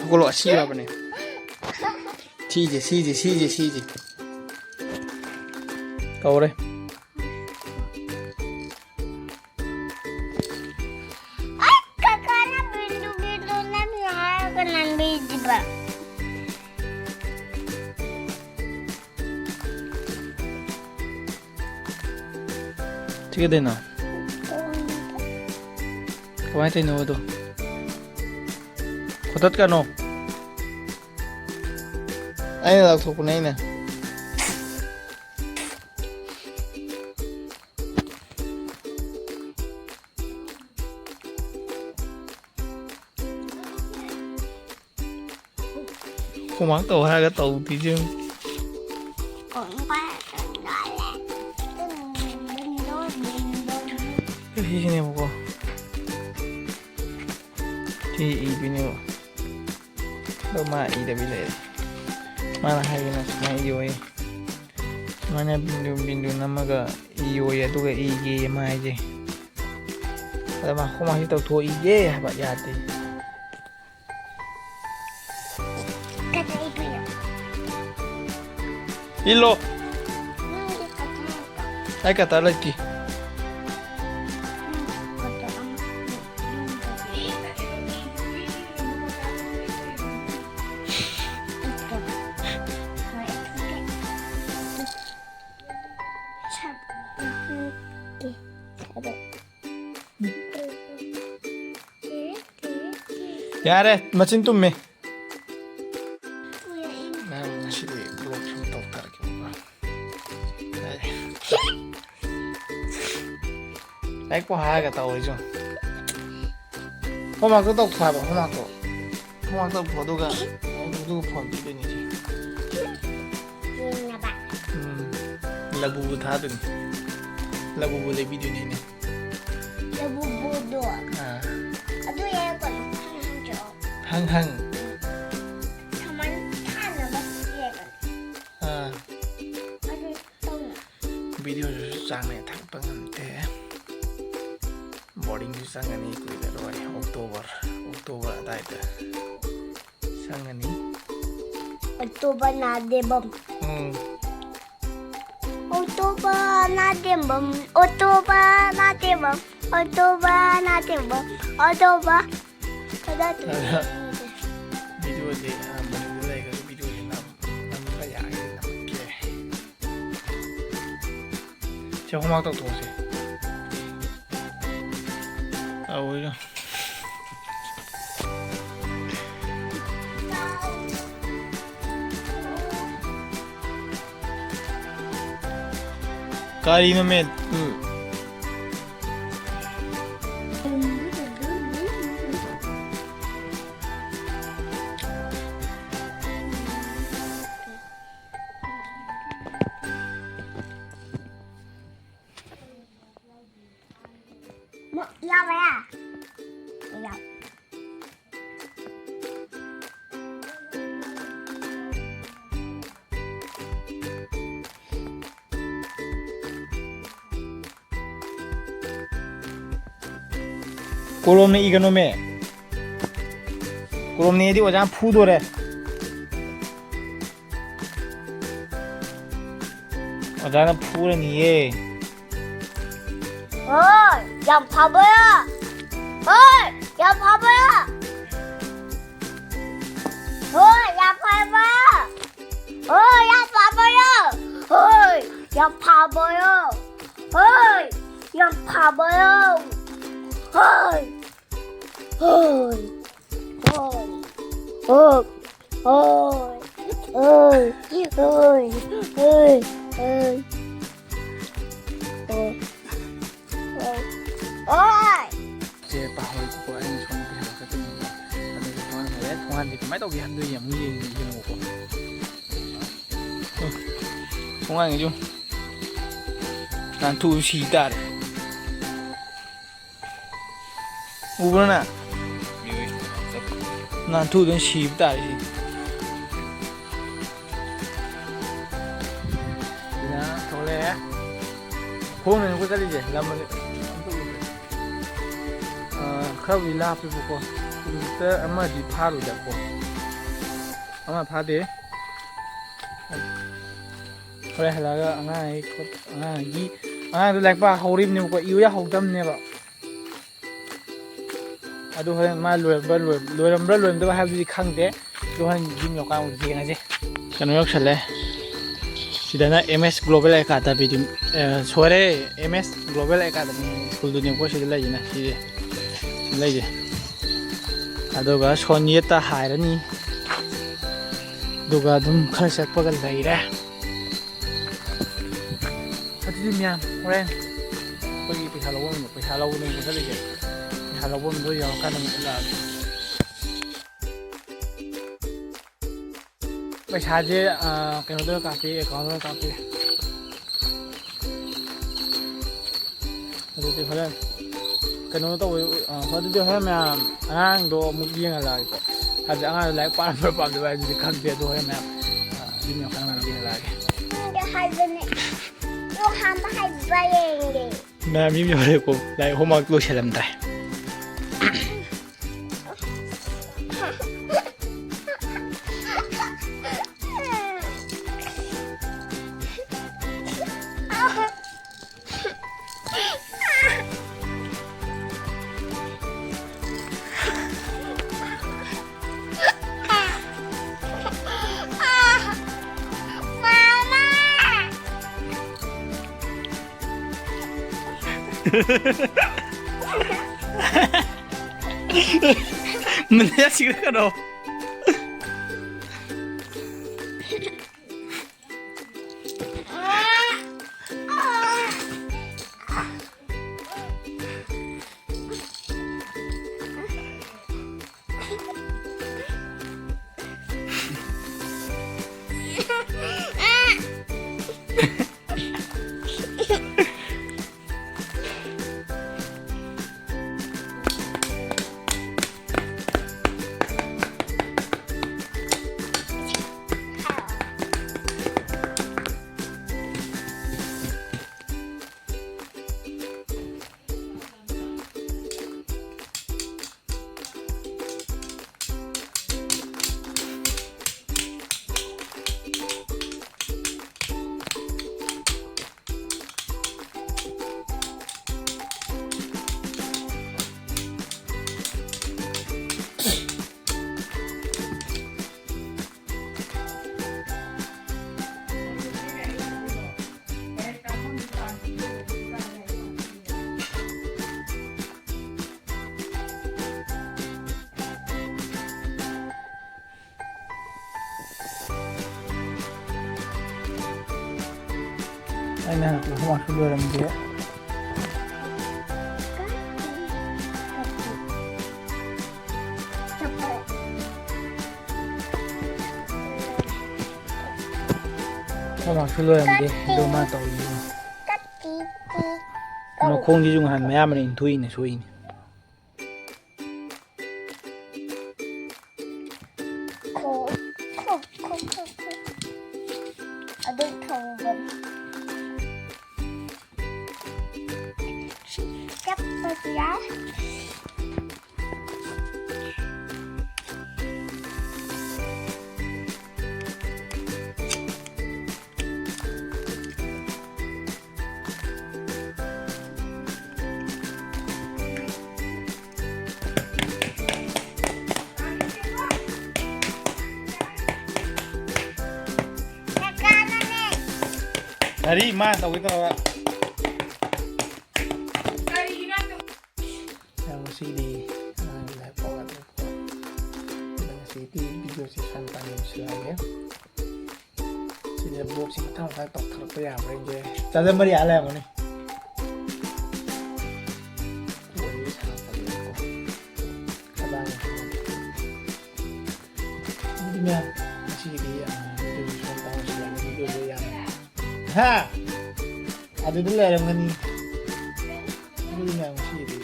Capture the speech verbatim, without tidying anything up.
ꯀꯣꯂꯣ ꯑꯁꯤ ꯍꯥꯏꯕꯅꯦ꯫ ꯁꯤꯁꯦ, ꯁꯤꯁꯦ, ꯁꯤꯁꯦ, ꯁꯤꯁꯦ꯫ ꯀꯧꯔꯦ꯫ ꯑꯁ, ꯀꯀꯥꯅ ꯕꯤꯟꯗꯨ ꯕꯤꯟꯗꯨ ꯅꯝꯃꯤ ꯍꯥꯏꯔꯒ ꯅꯝꯕꯤꯗ꯭ꯔꯤꯕ꯫ ꯁꯤ ꯀꯩꯗꯩꯅꯣ? ꯀꯃꯥꯏꯅ ꯇꯧꯔꯤꯅꯣ ꯑꯗꯣ? ꯈꯣꯠꯇꯠꯀꯅꯣ꯫ ꯑꯩꯅ ꯂꯥꯎꯊꯣꯛꯄꯅꯦ ꯑꯩꯅ꯫ ꯍꯣꯝꯋꯥꯛ ꯇꯧ ꯍꯥꯏꯔꯒ ꯇꯧꯗ꯭ꯔꯤꯁꯦ ꯌꯦꯡꯉꯨ꯫ ꯁꯤꯁꯤꯅꯦꯕꯀꯣ꯫ ꯁꯤ ꯏꯗꯣꯏꯅꯦꯕ꯫ ꯑꯗꯣ ꯃꯥ ꯏꯗꯕꯤ ꯂꯩꯔꯦ꯫ ꯃꯥꯅ ꯍꯥꯏꯒꯅ ꯁꯨꯃꯥꯏꯅ ꯏꯌꯣꯌꯦ꯫ ꯁꯨꯃꯥꯏꯅ ꯕꯤꯟꯗꯨ ꯕꯤꯟꯗꯨ ꯅꯝꯃꯒ ꯏꯌꯣꯌꯦ, ꯑꯗꯨꯒ ꯏꯒꯦꯌꯦ ꯃꯥ ꯍꯥꯏꯁꯦ꯫ ꯑꯗ ꯃꯥ ꯍꯣꯝꯋꯥꯛꯁꯤ ꯇꯧꯊꯣꯛꯏꯒꯦ ꯍꯥꯏꯕ ꯌꯥꯗꯦ꯫ ꯀꯗꯥꯏꯗꯅꯣ? ꯏꯜꯂꯣ꯫ ꯅꯪꯒꯤ ꯀꯗꯥꯏꯗ? ꯑꯩ ꯀꯇꯔ ꯂꯩꯇꯦ꯫ ꯅꯪꯒꯤ ꯀꯇꯔ ꯑꯃ ꯌꯥꯔꯦ, ꯃꯆꯤꯟ ꯇꯨꯝꯃꯦ꯫ ꯅꯪ ꯉꯁꯤꯗꯤ vlog ꯁꯨꯝ ꯇꯧꯊꯔꯛꯀꯦꯕꯀꯣ꯫ ꯂꯥꯏꯔꯤꯛꯄꯨ ꯍꯥꯏꯔꯒ ꯇꯧꯔꯤꯁꯨ꯫ ꯍꯣꯝꯋꯥꯛꯇꯣ ꯇꯧꯊꯣꯛ ꯍꯥꯏꯕ, ꯍꯣꯝꯋꯥꯛꯇꯣ꯫ ꯍꯣꯝꯋꯥꯛ ꯇꯧꯊꯣꯛ, ꯑꯗꯨꯒ, ꯑꯗꯨꯒ ꯐꯣꯟ ꯄꯤꯗꯣꯏꯅꯤ꯫ ꯌꯦꯡꯅꯕ꯫ ꯎꯝ꯫ ꯂꯕꯨꯕꯨ ꯊꯥꯗꯣꯏꯅꯤ꯫ ꯂꯕꯨꯕꯨ ꯂꯩꯕꯤꯗꯣꯏꯅꯤ ꯑꯩꯅ꯫ ꯂꯕꯨꯕꯨꯗꯣ꯫ ꯑꯥ꯫ ꯑꯗꯨ ꯌꯥꯏꯀꯣ, ꯍꯪ ꯍꯪ ꯆꯣ꯫ ꯍꯪ ꯍꯪ꯫ ꯁꯃꯟ ꯊꯥꯅꯕ ꯌꯥꯏꯀꯣ꯫ ꯑꯥ꯫ ꯑꯗꯨ ꯇꯧꯅ꯫ ꯚꯤꯗꯤꯑꯣꯁꯤꯁꯨ ꯆꯥꯡ ꯅꯥꯏꯅ ꯊꯥꯒꯠꯄ ꯉꯝꯗꯦ꯫ ꯕꯣꯔꯗꯤꯡꯁꯨ ꯆꯪꯒꯅꯤ ꯀꯨꯏꯔꯔꯣꯏ, ꯑꯣꯛꯇꯣꯕꯔ, ꯑꯣꯛꯇꯣꯕꯔ ꯑꯗꯥꯏꯗ꯫ ꯈꯪꯒꯅꯤ꯫ October November. Um. October November, October November, October November, October. ꯀꯗꯥꯏꯗ? ꯑꯗ ꯚꯤꯗꯤꯑꯣꯁꯦ, ꯑ, ꯃꯅꯤꯄꯨꯔꯗ ꯂꯩꯔꯒꯁꯨ ꯚꯤꯗꯤꯑꯣꯁꯦ ꯅꯝ-, ꯅꯝꯕ ꯌꯥꯔꯒꯗꯤ ꯅꯝꯃꯛꯀꯦ꯫ ꯁꯦ, homework ꯇꯧꯊꯣꯛꯑꯁꯦ꯫ ꯇꯧꯔꯤꯔꯣ? ꯀꯔꯤꯅꯣꯃꯦ? ꯎꯝ꯫ ꯌꯥꯎꯔꯦ꯫ ꯌꯥꯎ꯫ ꯀꯣꯂꯣꯝꯅ ꯏꯒꯅꯣꯃꯦ꯫ ꯀꯣꯂꯣꯝꯅ ꯏꯗꯤ ꯑꯣꯖꯥꯅ ꯐꯨꯗꯣꯔꯦ꯫ ꯑꯣꯖꯥꯅ ꯐꯨꯔꯅꯤꯌꯦ꯫ ꯍꯣꯏ, ꯌꯥꯝ ꯐꯕ꯭ꯔꯥ? ꯍꯣꯏ, ꯌꯥꯝ ꯐꯕ꯭ꯔꯥ? ꯍꯣꯏ, ꯌꯥꯝ ꯐꯕ꯭ꯔꯥ? ꯍꯣꯏ, ꯌꯥꯝ ꯐꯕ꯭ꯔꯥ? ꯍꯣꯏ, ꯌꯥꯝ ꯐꯕ꯭ꯔꯥ? ꯍꯣꯏ, ꯌꯥꯝ ꯐꯕ꯭ꯔꯥ? ꯍꯣꯏ꯫ ꯍꯣꯏ꯫ ꯍꯣꯏ꯫ ꯍꯣꯏ꯫ ꯁꯦ, ꯄꯥꯍꯧꯔꯣꯀꯣ, ꯑꯩꯅ ꯁꯣꯝꯗ ꯄꯩꯁꯥ ꯀꯛꯀꯅꯤꯕ꯫ ꯑꯗꯨꯒ ꯊꯣꯡꯒꯥꯟ ꯍꯥꯏꯔꯦ꯫ ꯊꯣꯡꯒꯥꯟꯗꯤ ꯀꯃꯥꯏꯅ ꯇꯧꯒꯦ ꯍꯥꯏꯕꯗꯣ ꯌꯦꯡꯉꯨ, ꯌꯦꯡꯉꯨꯀꯣ꯫ ꯎꯝ꯫ ꯊꯣꯡꯒꯥꯟꯒꯤꯁꯨ ꯅꯥꯟꯊꯣꯛꯑ ꯁꯤ ꯇꯥꯔꯦ꯫ ꯎꯕ꯭ꯔꯣ ꯅꯪ? ꯅꯥꯟꯊꯣꯛꯑꯗꯅ ꯁꯤꯕ ꯇꯥꯔꯦ ꯁꯤ꯫ ꯁꯤꯅ ꯊꯣꯛꯂꯛꯑꯦ꯫ ꯈꯣꯡꯅꯅꯤꯀꯣ ꯆꯠꯂꯤꯁꯦ, ꯂꯝ ꯑꯅꯤ-, ꯑ, ꯈꯔꯕꯨꯗꯤ ꯂꯥꯞꯄꯦꯕꯀꯣ꯫ ꯀꯤꯂꯣꯃꯤꯇꯔ ꯑꯃꯗꯤ ꯐꯥꯔꯣꯏꯗꯀꯣ꯫ ꯑꯃ ꯐꯥꯗꯦ꯫ ꯍꯣꯔꯦꯟ ꯍꯜꯂꯛꯑꯒ ꯑꯉꯥꯡꯒꯤ ꯈꯣꯠ-, ꯑꯉꯥꯡꯒꯤ, ꯑꯉꯥꯡꯗꯣ ꯂꯥꯏꯔꯤꯛ ꯄꯥ ꯍꯧꯔꯤꯕꯅꯦꯕꯀꯣ, ꯏꯌꯨ ꯌꯥꯍꯧꯗꯕꯅꯦꯕ꯫ ꯑꯗꯨ ꯍꯣꯔꯦꯟ ꯃꯥ ꯂꯣꯏꯔꯝꯕ꯭ꯔꯥ ꯂꯣꯏꯔꯝ-, ꯂꯣꯏꯔꯝꯕ꯭ꯔꯥ ꯂꯣꯏꯔꯝꯗꯕ꯭ꯔꯥ ꯍꯥꯏꯕꯗꯨꯗꯤ ꯈꯪꯗꯦ꯫ ꯑꯗꯨ ꯍꯣꯔꯦꯟ ꯌꯨꯝ ꯌꯧꯔꯀꯥꯟꯗ ꯌꯦꯡꯉꯁꯦ꯫ ꯀꯩꯅꯣ ꯌꯧꯁꯜꯂꯦ꯫ ꯁꯤꯗꯅ M S Global Academy ꯗꯨ, ꯑ, ꯁꯣꯏꯔꯦ, M S Global Academy ꯁ꯭ꯀꯨꯜꯗꯨꯅꯦꯕꯀꯣ ꯁꯤꯗ ꯂꯩꯁꯤꯅ, ꯁꯤꯁꯦ ꯂꯩꯁꯦ꯫ ꯑꯗꯨꯒ ꯁꯣꯟ ꯌꯦꯠꯇ ꯍꯥꯏꯔꯅꯤ꯫ ꯑꯗꯨꯒ ꯑꯗꯨꯝ ꯈꯔ ꯆꯠꯄꯒ ꯂꯩꯔꯦ꯫ ꯑꯗꯨꯗꯤ ꯃꯌꯥꯝ ꯍꯣꯔꯦꯟ ꯑꯩꯈꯣꯏꯒꯤ ꯄꯩꯁꯥ ꯂꯧꯕ, ꯄꯩꯁꯥ ꯂꯧꯕꯗ ꯆꯠꯂꯤꯁꯦ, ꯄꯩꯁꯥ ꯂꯧꯕ ꯑꯃꯗꯣ ꯌꯧꯔꯀꯥꯟꯗ ꯑꯃꯨꯛ ꯎꯠꯂꯛꯑꯒꯦ꯫ ꯄꯩꯁꯥꯁꯦ, ꯑ, ꯀꯩꯅꯣꯗ ꯀꯥꯞꯄꯤ, ꯑꯦꯀꯥꯎꯟꯗ ꯀꯥꯞꯄꯤ꯫ ꯑꯗꯨꯗꯤ ꯍꯣꯔꯦꯟ ꯀꯩꯅꯣ ꯇꯧꯕ, ꯑ, ꯍꯣꯏ, ꯑꯗꯨꯗꯤ ꯍꯣꯔꯦꯟ ꯃꯌꯥꯝ ꯑꯉꯥꯡꯗꯣ ꯑꯃꯨꯛ ꯌꯦꯡꯍꯜꯂꯛꯑꯒꯦꯀꯣ꯫ ꯍꯥꯏꯕꯗꯤ ꯑꯉꯥꯡꯗꯣ ꯂꯥꯏꯔꯤꯛ ꯄꯥꯔꯝꯕ꯭ꯔꯥ ꯄꯥꯝꯗꯕ꯭ꯔꯥ ꯍꯥꯏꯕꯗꯨꯗꯤ ꯈꯪꯗꯦ꯫ ꯑꯗꯣ ꯍꯣꯔꯦꯟ ꯃꯌꯥꯝ, ꯑ, ꯌꯨꯝ ꯌꯧꯔꯀꯥꯟꯗ ꯑꯃꯨꯛ ꯌꯦꯡꯍꯜꯂꯛꯑꯒꯦ꯫ ꯈꯪꯗꯦ ꯍꯥꯏꯕꯅꯦ꯫ ꯑꯗꯣ ꯍꯥꯟꯅ ꯍꯥꯏꯕ ꯌꯦꯡꯒꯦ꯫ ꯃꯌꯥꯝ ꯌꯨꯝ ꯌꯧꯔꯦꯀꯣ, ꯂꯥꯏꯔꯤꯛ homework ꯂꯣꯏꯁꯤꯜꯂꯝꯗ꯭ꯔꯦ꯫ ꯃꯅꯦ ꯁꯤꯔꯀꯅꯣ꯫ ꯑꯩꯅ ꯍꯜꯂꯛꯄꯗ ꯍꯣꯝꯋꯥꯛꯁꯨ ꯂꯣꯏꯔꯝꯗꯦ꯫ ꯍꯣꯝꯋꯥꯛꯁꯨ ꯂꯣꯏꯔꯝꯗꯦ꯫ ꯑꯗꯨ ꯃꯥ ꯇꯧꯔꯤꯁꯤꯅ꯫ ꯃꯈꯣꯡꯁꯤꯁꯨ ꯉꯍꯥꯟ ꯃꯌꯥꯝꯕꯅ ꯏꯟꯊꯣꯛꯏꯅꯦ, ꯁꯣꯛꯏꯅꯦ꯫ ꯈꯣ, ꯈꯣ, ꯈꯣ, ꯈꯣ, ꯈꯣ꯫ ꯑꯗꯨ ꯊꯧꯕꯅꯤ꯫ ꯆꯠꯄꯁꯨ ꯌꯥꯏ꯫ ꯒꯥꯔꯤ ꯃꯥ ꯇꯧꯒꯦ ꯇꯧꯔꯒ꯫ ꯌꯥꯝ ꯉꯁꯤꯗꯤ ꯑꯉꯥꯡꯒꯤ ꯂꯥꯏꯔꯤꯛ ꯄꯥꯎ ꯌꯥꯗ꯭ꯔꯦꯀꯣ꯫ ꯑꯗꯣ ꯉꯁꯤꯗꯤ ꯚꯤꯗꯤꯑꯣꯁꯦ ꯁ꯭ꯋꯥꯏ ꯃꯇꯥꯡꯗ ꯂꯣꯏꯁꯤꯜꯂꯛꯑꯒꯦ꯫ ꯁꯤꯗ ꯕ꯭ꯂꯣꯛꯁꯤ ꯃꯊꯪ ꯃꯊꯪ ꯇꯧꯊꯔꯛꯄ ꯌꯥꯕ꯭ꯔꯥ ꯌꯦꯡꯒꯦ꯫ ꯆꯥꯔꯖꯔ ꯃꯔꯤ ꯑꯥ ꯂꯩꯔꯝꯒꯅꯤ꯫ ꯋꯥꯔꯤ ꯁꯥꯔꯛꯄꯅꯦꯕꯀꯣ꯫ ꯈꯗꯥꯡ ꯑꯗꯨꯗꯤ ꯃꯌꯥꯝ, ꯉꯁꯤꯒꯤꯗꯤ, ꯑ, ꯚꯤꯗꯤꯑꯣꯁꯤ ꯁ꯭ꯋꯥꯏ ꯃꯇꯥꯡꯗ ꯂꯣꯏꯁꯤꯜꯂꯛꯑꯒꯦ꯫ ꯚꯤꯗꯤꯑꯣꯁꯦ ꯌꯥꯝ, ꯍꯥ? ꯑꯗꯨꯗ ꯂꯩꯔꯝꯒꯅꯤ꯫ ꯑꯗꯨꯗꯤ ꯃꯌꯥꯝ, ꯉꯁꯤꯒꯤꯗꯤ